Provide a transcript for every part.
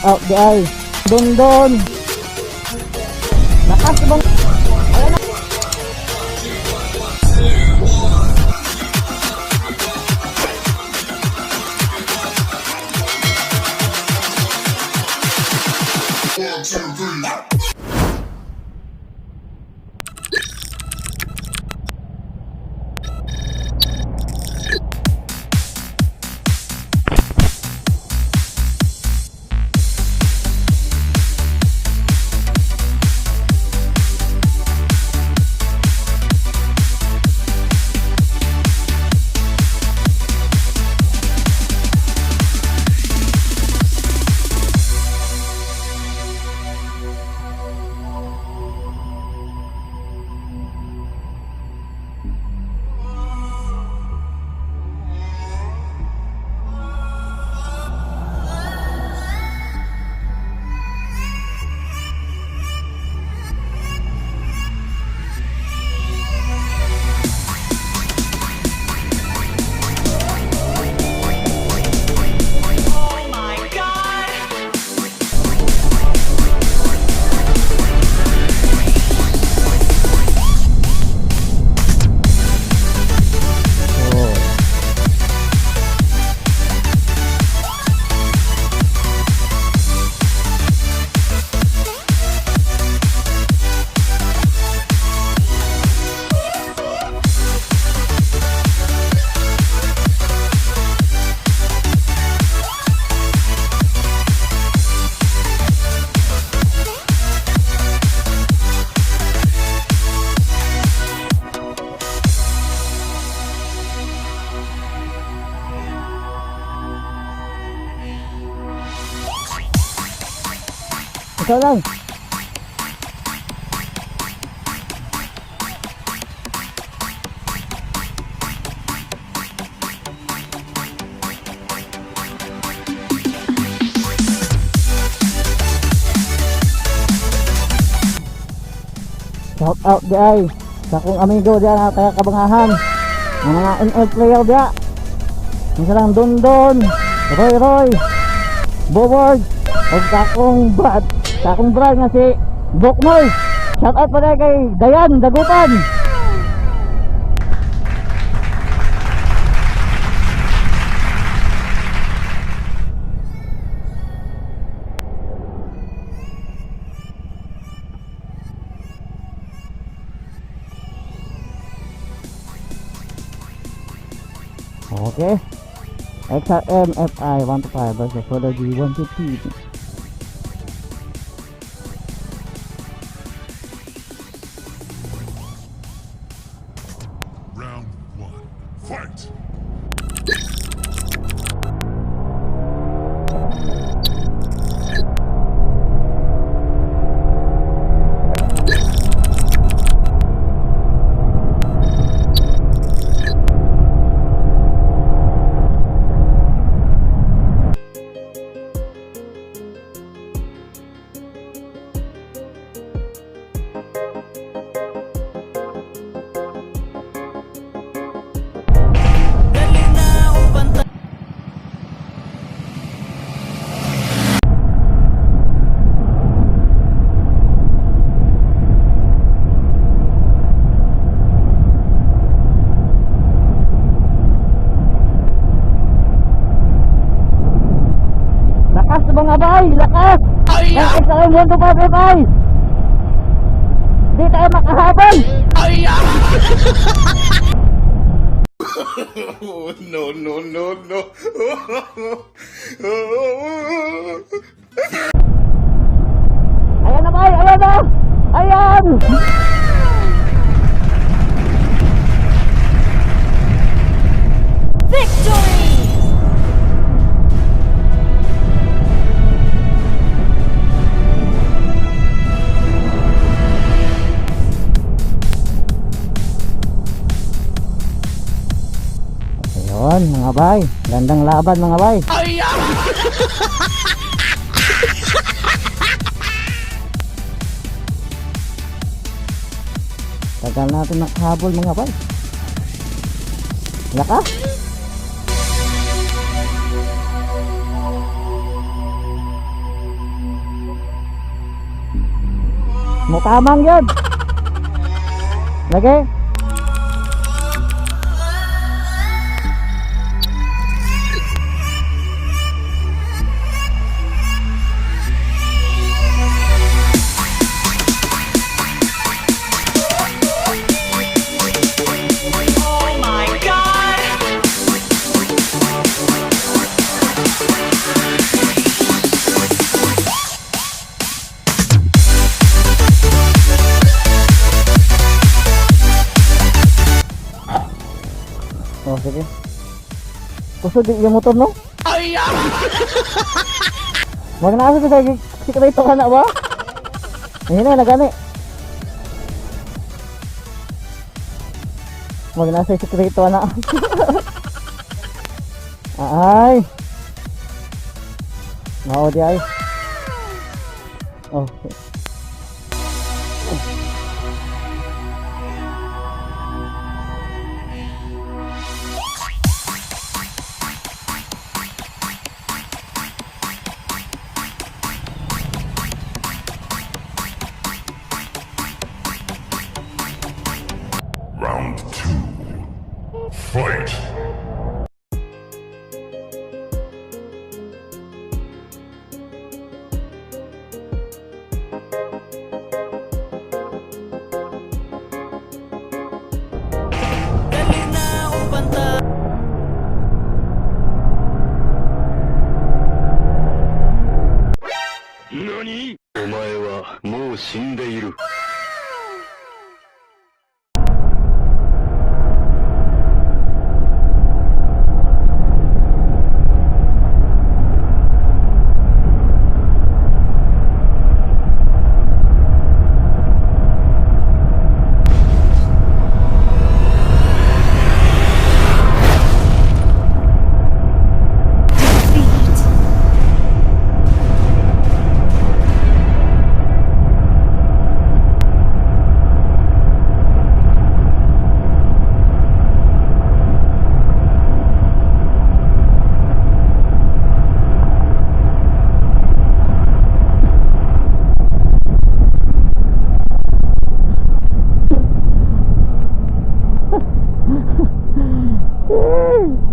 Out di ay. Dondon. Lakas bang. Ayan na. Oh my God! Oh. Ikaw lang. Shout out di ay sa akong amigo diya na taga Kabangahan. Ang mga NL player diya. Yung silang Dondon, Roy Roy, Bobord, ug sa akong brad nga si Boknoy. Shout out pa kay Dayan Dagupan. Okay. XRM FI 125 versus Solar G 115. Round one. Fight! Lakas mga bay! Lakas! Ang XRM 125 FI! Di tayo makahabol! Oh, no, no, no, no. Ayan na bay! Ayan na! Ayan! Victory! Ayun mga bay! Gandang laban, mga bay! Tagal natin nakahabol, mga bay. Lakas! Mutamang yun. Lagi. Oh my god! Oh, sige. Kusog yung motor, no? Ay! Wag na asa sa sikreto ka na ba? Ayun na, nagani. Wag na sa sikreto na. Ay! Mao di ay. Oh. Round two. Fight! 何お前はもう死んでいる。 Defeat!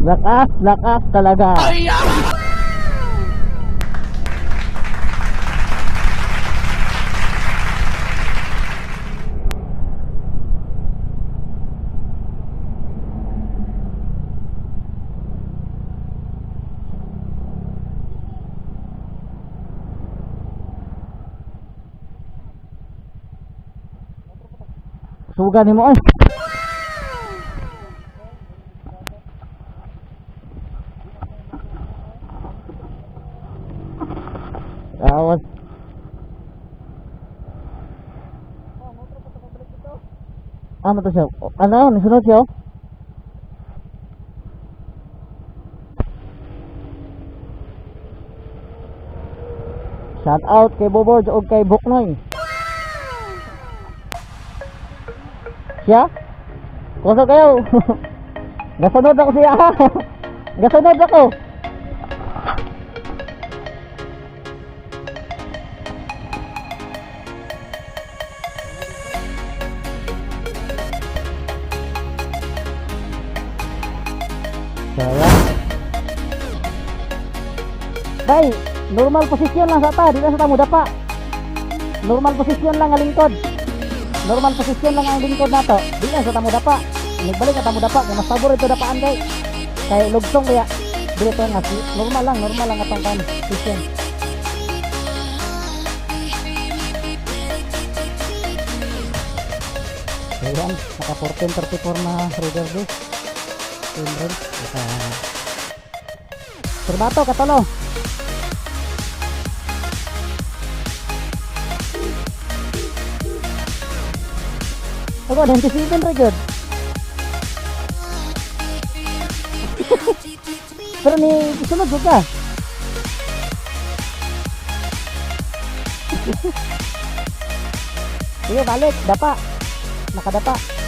Lakas, lakas talaga. Suga ni mo ay. Awas. Ah, mato siya. Ano, nisunod siya. Oh. Shout out kay Bobo ug kay Buknoy. Siya? Kusog kayo. Gasunod ako siya. Gasunod ako. Sayang. Bay, normal position lang sa ta, di na sa tamo dapa. Normal position lang ang lingkod. Normal position lang ang lingkod nato. Di na sa tamo dapa. Nagbalik ka tamo dapa kay mas pabor ito dapaan kay. Kay lugtong kaya dili to nga normal lang atong kan position. Ayan, naka 1434 na reader do. Twin rim. Turbato, katalo. Ako, 97 record. Pero ni sunod jud ka. Sige, balik. Dapa. Nakadapa.